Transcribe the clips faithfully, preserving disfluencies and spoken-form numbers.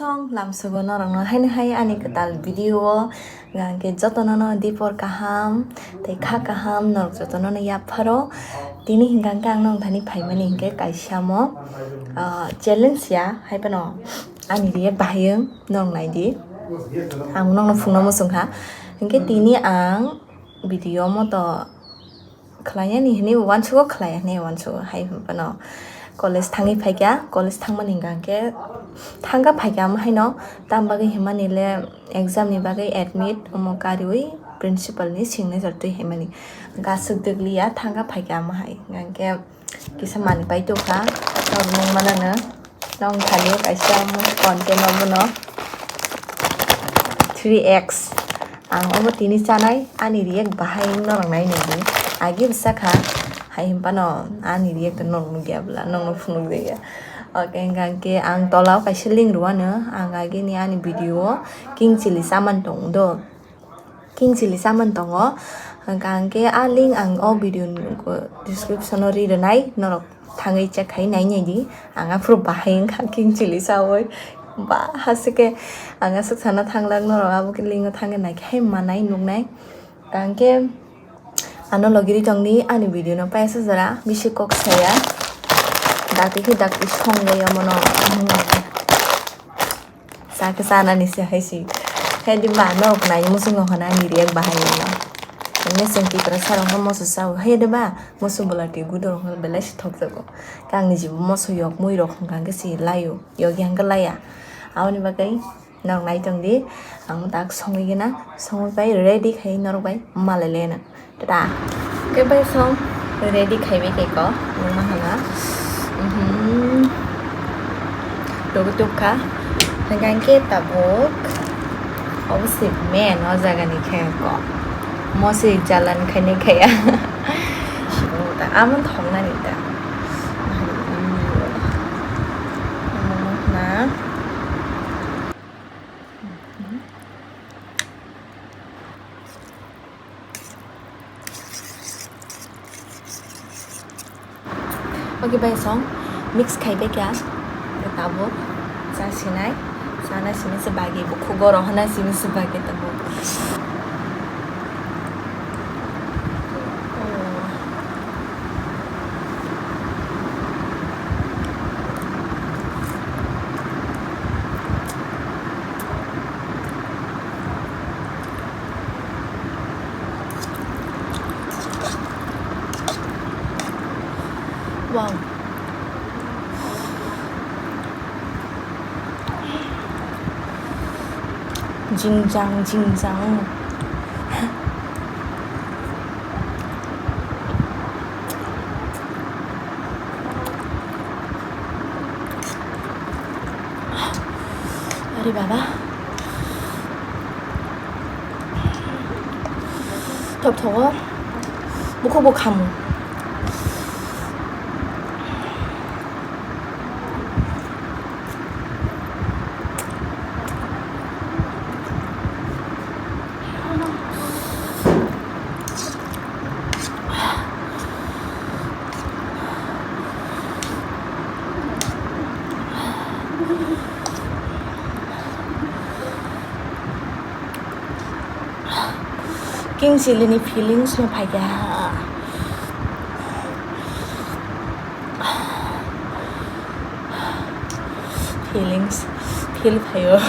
Song lamsogo norokno haino hai ani kwtal video o, hwnkhe jotono no dipor kaham tei kha kaham norok jotono no yapharo. Tini hwnkhe ang nong thani phaimani hwnkhe kaisa mo, ah, challenge ya, hai phano ani react bahai wng norok naidi. Ang nokno phunukna muchung kha. Hwnkhe tini ang video mo to khlainani hinwi uansugo, khlai hinwi uansugo, hai phano college thangwi phaikha. College thangmani hwnkha khe thangkha phaikha, omo haino tam bagwi hinmani le exam ni bagwi admit omo kariwi principal ni signature twi hinmani gasuk dwgliya, thangkha phaikha omo hai. Hwnkha khe kisa manwi pai tongkha, norok nung manano. Nong thani kaisa content obono three X. Ang obo tini chanai, ani react bahai wng norok nai nai di. Agi bwsa kha, hai hwnphano ani react norok nukya bwla, nokno phunuk ya. Okay, hwnkha khe ang tola o kaisa link rwano, ang agini ani video o king chili chamani tongo do. King chili chamani tongo. Hwnkha hwnkhe a link ang o video ni description o ri rwnai, norok thangwi check khai nai nai di. Ang aphuru bahai wngkha king chili chawi. Ba, hasike ang aswk sana thanglak, norok abo khe link o thangwi nai khe hai manai nuknai. Hwnkha hwnkhe ano logi ri tongdi, ani video no paisa jora bisi kok saya. Dakti khe dakti songwi omono. Sa khe chanani se hai si. Hai di ba norok nai muchungo hwnna ani react bahai wngno. Mecheng tipra sarok no moso chao. Hai de ba musu bwla twi gudo rok belai si thok jago. Khe ang ni jibo moso yok mui rok hwnkha khe si laio. Yogi hwnkhe laya. Aboni bagwi norok nai tong di. Ang tak songwi gana. Songwi pai ready khai norok bai malai lena. Tata. Khe bai song ready khaibai khe ko, nungma hana. Mhm. Logo tubkha. Hwnkha khe tabuk. Obo se main o jaga ni khe ko. Mo se jalan khainai khaya. Amo thongnani ta. Nungma hana. Okay, bai song mix khaibai kha, tabuk chasinai, sana sini se bagwi, bukhugo rohorna sini se bagwi tabuk. Wow. Jingjang, jingjang. Are baba. Thok thogo. Bukhugo khamu. King chili ni feelings no phaikha. Feelings feel phaio.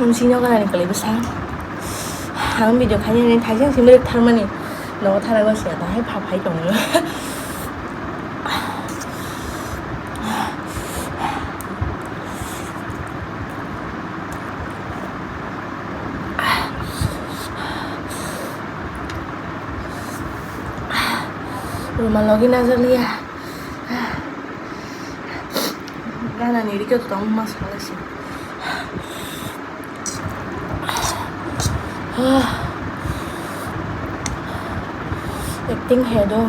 Nung sini kok nani kwlai bwsa. Ang video khaini nini thaising simi rwk tharmani. Nogo thara go siya bahai pha phai tongo. Rumal logi najakliya. Gana ni rikyo tong mas khalai si. Acting hai do.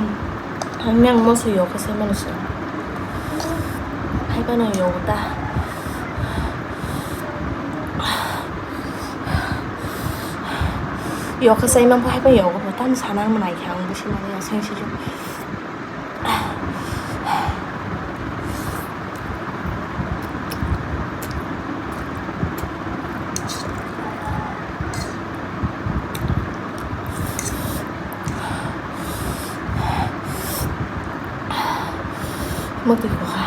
Ang yang mo se yok se manu se. Hai pa no yok ta. Yokha chaimang bo hai bai yogo bo tamo sana mwnai khe ang bisi mani asai sijak. Mwtwi kukha.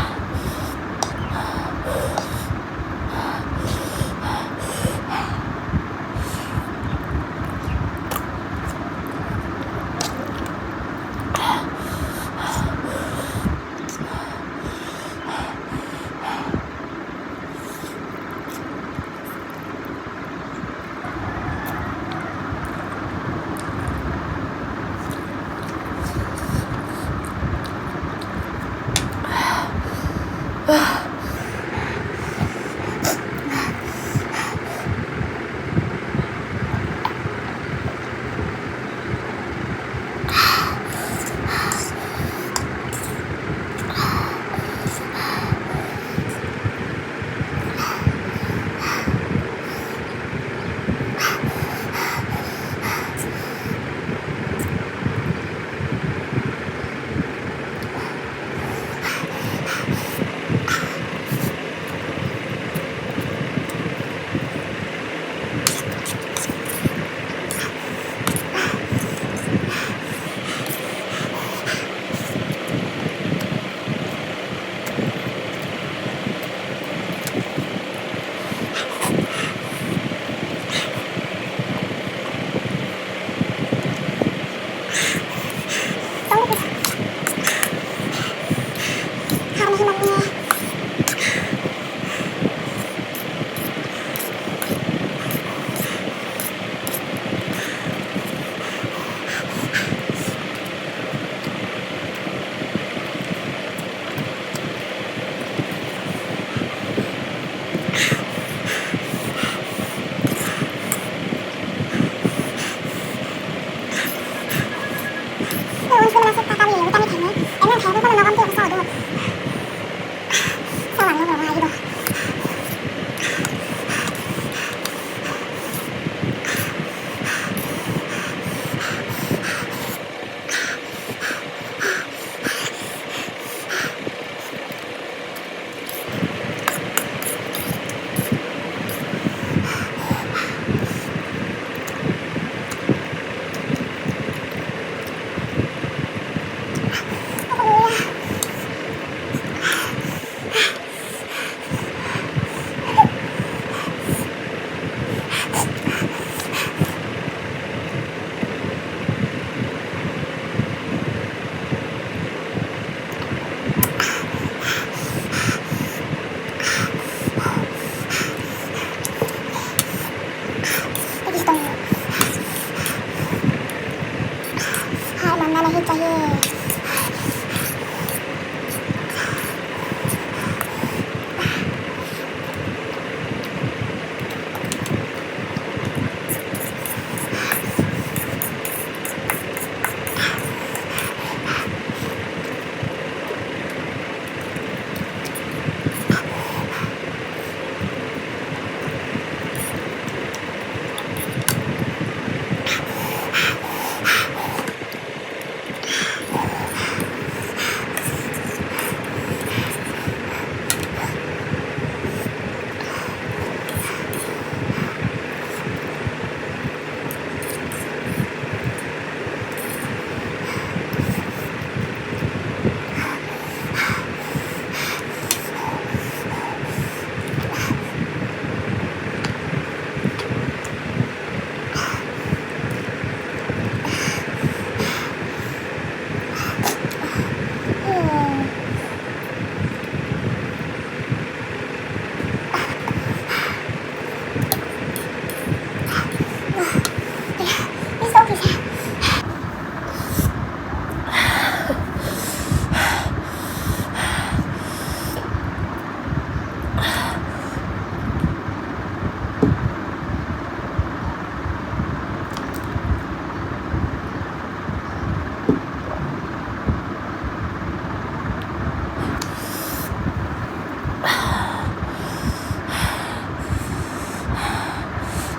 Hai, mangga nahi chahiye.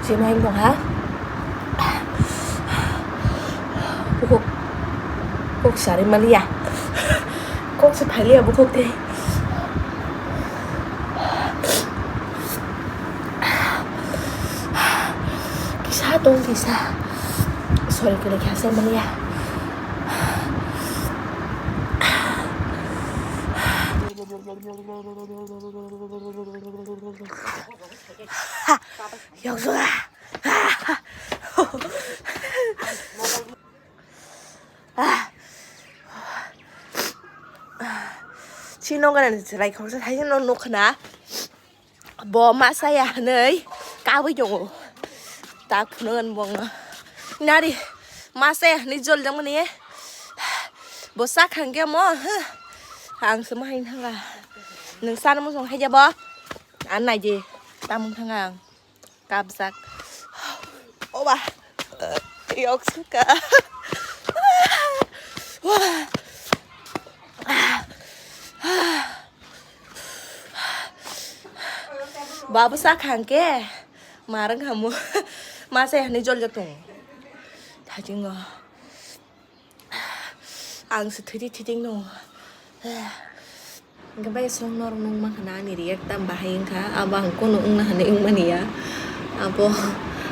Chimai wngtong ha. Bukhuk. Kok sari maliya. Kok se phailiya bukhuk tei. Kisa tong kisa. Sorry, kene kisa maliya. Yoksuga. Chini nogo ni chwrai khoroksa thaisa no nukha na. Bo ma chaya hinwi kabwi tongo. Tak phunukgwn bo wngno. Nari ma chaya hinwi jol jakmani. Bo chakha hwnkhe mo, huh. Ang se ma hai thanga. Nwng chana muchung hai jabo. Ang naidi. Tamung thanga ang. Kabjak. Oba. Yok suka. Babu sa khangke. Marang hamu. Masa ya ni jol jatung. Thajingo. Ang se thidi thidi no. Hingke bai song norok nung mankha na ani react tam bahai wngkha, abo ang kono wngna hinwi wngmani ya. Abo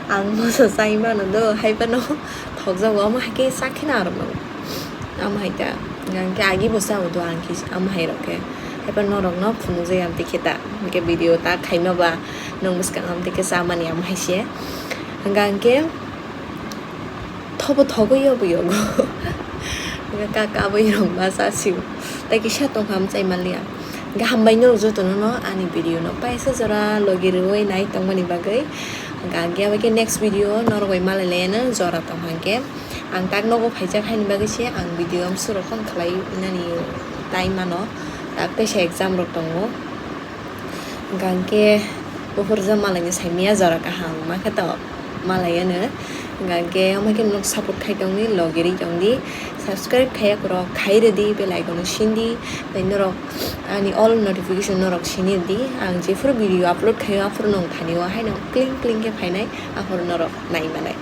ang moso chai mano do, hai phano thokjago, omo hai khe cha kheno arokno. Amo hai ta, hingke agi bo chao do ang khe, amo hai rok khe. Hai phano norokno phunukjai amtwi khe ta, hingke video ta khaima ba nwng bwskango amtwi khe chamani amo hai se. Hingka hingke. Thobo thogwi yobo yogo. Ka kabwi rok ma cha sio. Tai kisa tongkha amchai manliya. Hingke hambai norok jotono no ani video no paisa jora logi rwui nai tongmani bagwi. Hingke ang khe abo khe next video norok bai malai laino jora tongkha hingke. Ang tak nogo phaijak haini bagwi se ang video amsuk rok phano khlai nani time ano. Tak teisa exam rok tongo. Hingke buphurjak malaini saimaya jora kaham ma khe to malai ano. Hingke omo khe norok support khai tongdi, logiri tongdi, subscribe khaiya khoro khai rwdi, bell icon no sindi. Tai norok ani all notification norok sini rwdi. Ang jephuru video upload khaio aphuru nwng thani o haino kling kling khe phainai, aphuru norok nai manai.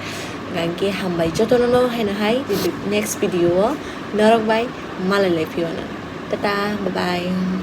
Hingke hambai jotono no haino hai next video o norok bai malai lai phiyano. Tata, bye bye.